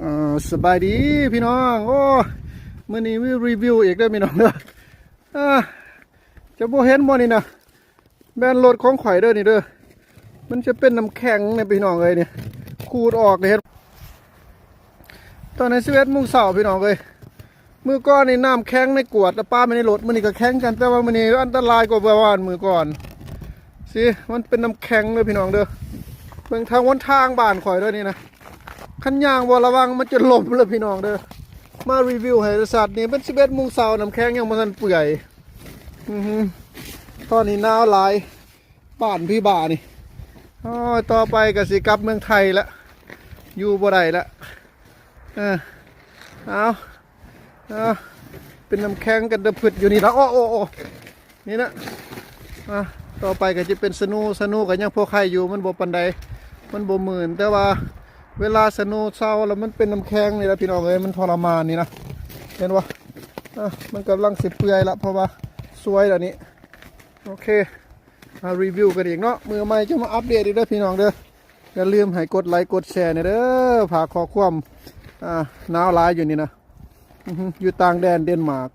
ເອີ ສະບາຍດີພີ່ນ້ອງ. ໂອ້ ມື້ນີ້ມີຣີວິວອີກເດີພີ່ນ້ອງເດີ. ອ່າ ຈະບໍ່ເຫັນບໍ່ນີ້ນະ? ແມ່ນລົດຂອງຂ້ອຍເດີນີ້ເດີ. ມັນຈະເປັນນ້ຳແຂງນີ້ພີ່ນ້ອງເອີຍ ນີ້ ຂູດອອກເດ້. ຕອນນີ້ສິບເອັດໂມງເຊົ້າພີ່ນ້ອງເອີຍ. ມື້ກ່ອນນີ້ນ້ຳແຂງໃນກວດ ແລ້ວປາໄວ້ໃນລົດ. ມື້ນີ້ກໍແຂງກັນ ແຕ່ວ່າມື້ນີ້ອັນຕະລາຍກວ່າເມື່ອວານມື້ກ່ອນ. ຊິ ມັນເປັນນ້ຳແຂງເດີພີ່ນ້ອງເດີ. ເບິ່ງທາງຫົນທາງບ້ານຂ້ອຍເດີນີ້ນະ. ຄັນຍ່າງບໍ່ລະວັງມັນຈະລົ້ມເລີຍພີ່ນ້ອງເດີ. ມາຣີວິວໃຫ້ຊັດໆ ນີ້ເປັນສິບເອັດໂມງເຊົ້າ ນ້ຳແຂງຍັງບໍ່ທັນເປື່ອຍ. ອື ຕອນນີ້ໜາວຫຼາຍ ບ້ານພີ່ບ້ານີ້. ໂອ້ຍ ຕໍ່ໄປກໍຊິກັບເມືອງໄທລະ ຢູ່ບໍ່ໄດ້ລະ. ເອີ ເອົາ ເອົາ ເປັນນ້ຳແຂງກັນຕະພຶດຢູ່ນີ້ລະ. ໂອ້ ໂອ້ ໂອ້ ນີ້ນະ. ອ່າ ຕໍ່ໄປກໍຈະເປັນສະໂນ ສະໂນກໍຍັງພໍໄຄຢູ່ ມັນບໍ່ປານໃດ ມັນບໍ່ມື່ນ. ແຕ່ວ່າເວລາສະໂນເຊົາແລ້ວ ມັນເປັນນ້ຳແຂງນີ້ລະພີ່ນ້ອງເອີຍ. ມັນທໍລະມານນີ້ນະ ເຫັນບໍ່? ອ່າ ມັນກຳລັງຊິເປື່ອຍລະ ເພາະວ່າສວຍລະນີ້. ໂອເຄ ມາຣີວິວກັນອີກເນາະ. ມື້ໃໝ່ຈະມາອັບເດດອີກເດີພີ່ນ້ອງເດີ. ຢ່າລືມໃຫ້ກົດໄລກົດແຊແດ່ເດີ. ຝາກຂໍ້ຄວາມ ອ່າ ໜາວຫຼາຍຢູ່ນີ້ນະ. ອື ຢູ່ຕ່າງແດນເດນມາກ.